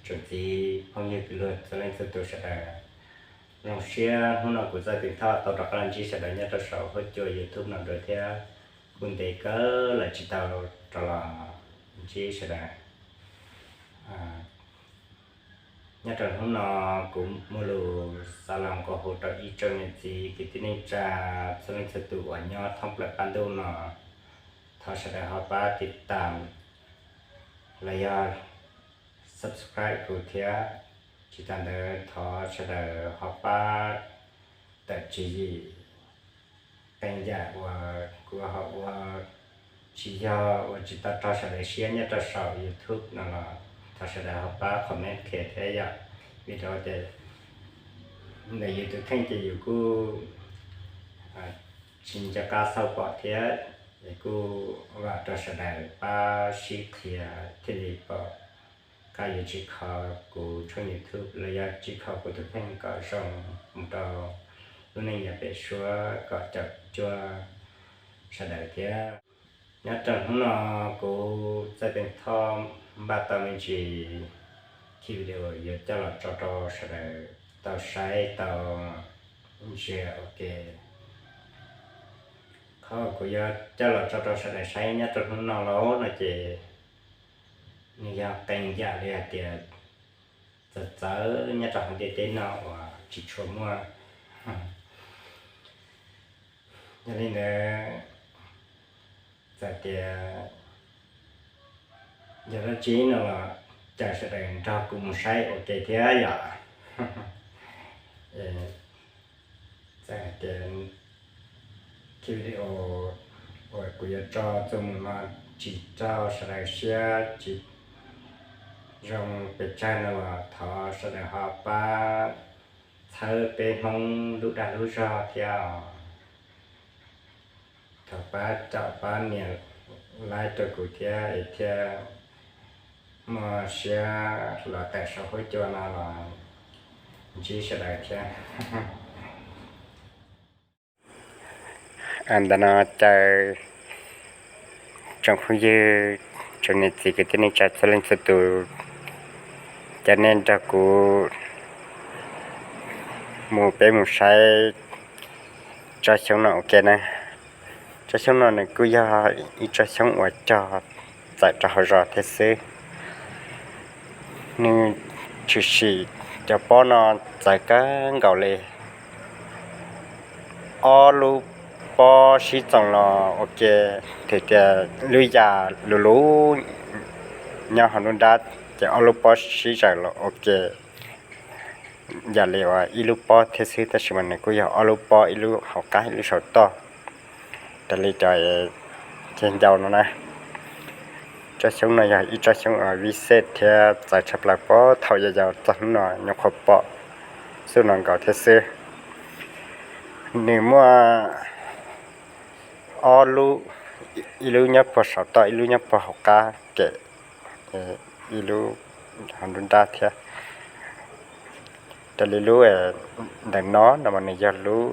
tsoom txiv phooj ywg kwv luag txhua leej txhua tus sawv daws. Zoo siab hnub no kuv Txawj Teem Thoj tau rov qab los ntsib sawv daws nyob rau saum huab cua YouTube no dua thiab. Kuv ntev kawg los tsis tau rov los ntsib sawv daws. Nyob rau hnub no kuv muaj lus xav los nqua hu rau ib tsoom niam txiv kwv tij neej tsa txhua leej txhua tus uas nyob thoob plaws qab ntuj no, thov sawv daws ho pab tiv tam los yog subscribe kuv thiab. Tsis tas ntawd thov sawv daws ho pab tawm tswv yim qee yam uas kuv ho ua tsis yog ua tsis tau raug sawv daws siab nyob rau saum YouTube no los thov sawv daws ho pab comment qhia thiab yom. Vim rau tias ntawm yus tus kheej ces yus kuj tsis nco qab xauj pom thiab, es kuj vam rau sawv daws pab sib qhia thiaj li pom qab yuav tsis kho kuv tshooj YouTube los yog tsis kho kuv tus kheej kom zoo mus rau lub neej yav pem suab kom caum cuag sawv daws thiab. Nyob rau hnub no kuv Txawj Teem Thoj npaj tau me ntsis ki video yuav coj los tso rau sawv daws tau saib tau ntsia ua ke. Qhov kuv yuav coj los tso rau sawv daws saib nyob rau hnub no lauj no ces nws yog qee yam li hais tias txawv txawv nyob rau hauv ntiaj teb no uas tsis tshua muaj. Yog li ntawd, txawm tias yog dab tsi no los caw sawv daws nrog kuv mus saib ua ke thiab yom. Txawm tias ki video uas kuv yuav tso txuas mus no tsis raug sawv daws siab tsis zoo pes tsawg no los thov sawv daws ho pab txhawb peb Hmoob lub dag lub zog thiab os. Thov pab caum pab nias like rau kuv thiab es thiaj muaj siab los tawm saum huab cua no los ntsib sawv daws thiab. Ntawm no caw tsoom phooj ywg, tsoom niam txiv kwv tij neej tsa txhua leej txhua tus, caw nej nrog kuv mus, peb mus saib tsob xyoob no ua ke na. Tsob xyoob no nws kuj yog ib tsob xyoob uas cog txawm rau hauv zos thiab xwb. Nws tshwm sim cov pob no txawv kawg nkaus li. Ob lub pob sib txoos los ua ke, tiam sis lub yam luv luv nyob hauv nruab nrab, ces ob lub pob sib zawm los ua ke yam li uas ib lub pob thiab xwb, tab sis mas nws kuj yog ob lub pob, ib lub hauv qab ib lub saum toj, raws li cov ceg ncau no na. Tsob xyoob no yog ib tsob xyoob uas vij xej thiab txawv tshaj plaws, puag thaum yau yau txog hnub no nyuam qhuav pom xub no nkaus thiab xwb. Nws muaj ob lub, ib lub nyob puag saum toj, ib lub nyob puag hauv qab kem, ib lub hauv nruab nrab thiab. Raws li lub ntawm no no mas nws yog lub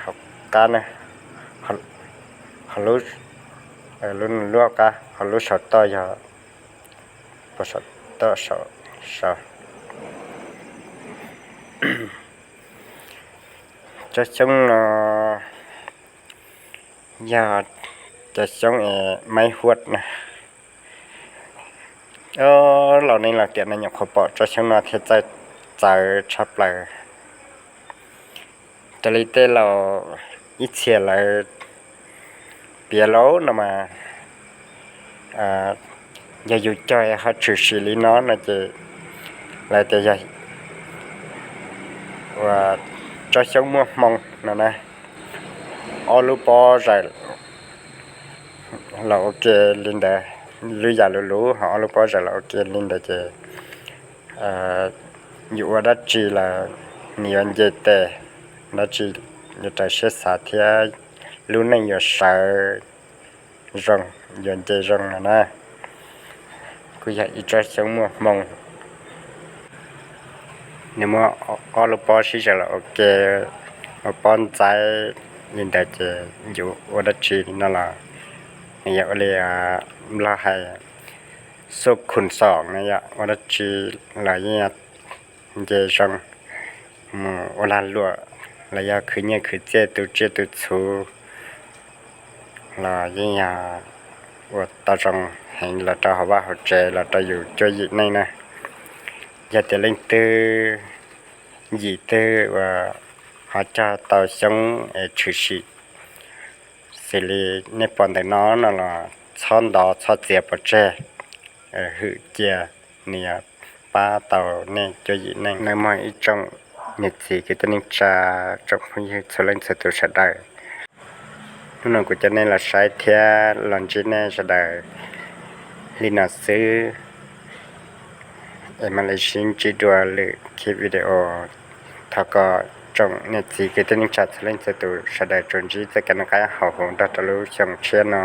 hauv qab na, lub, lub hauv qab, ho lub saum toj yog puag saum toj saum, saum. Tsob xyoob no yog cov xyoob es maib huaj na. Laus neej laus tiam no nyuam qhuav pom tsob xyoob no thiaj txawj txawv tshaj plaws. Raws li tej laus ib txhia lawv piav lauj no mas, yog yus cog ho tshwm sim li no no ces lawv tias yog uas tsob xyoob muaj hmoo no na. Ob lub pob zawm los ua ke li ntawd, lub yam luv luv ho ob lub pob zawm los ua ke li ntawd ces yus ua dab tsi los nws yuav nce tes, dab tsi yuav raws siab xav thiab lub neej yuav sawv zoo, yuav nce zoo no na. Kuj yog ib tsob xyoob muaj hmoo. Nws muaj ob lub pob sib zawm los ua ke, ua pob ntxaib li ntawd ces yus ua dab tsi no los nws yog ua li Nplog hais xub khum xom na yom, ua dab tsi los yeej yog nce zoo mus ua lag luam los yog khwv nyiaj khwv txiaj tu tsiaj tu txhuv los yeej yog ua tau zoo heev los rau hauv vaj hauv tsev los rau yus cuab yim neej na. Yog tias leej twg yim twg uas ho cog tau xyoob es tshwm sim xws li nej pom ntawm no no los txhob ntov txhob txiav pov tseg, hwm cia, nws yuav pab tau nej cuab yim neej nawb mog ib tsoom niam txiv kwv tij neej tsa, tsoom phooj ywg txhua leej txhua tus sawv daws. Hnub no kuv coj nej los saib thiab los ntsib nej sawv daws li no xwb, es mam li sib ntsib dua lwm khib video. Thov kom tsoom niam txiv kwv tij neej tsa txhua leej txhua tus sawv daws tsuas ntsib txoj kev noj qab haus huv nrog rau lub xyoo tshiab no.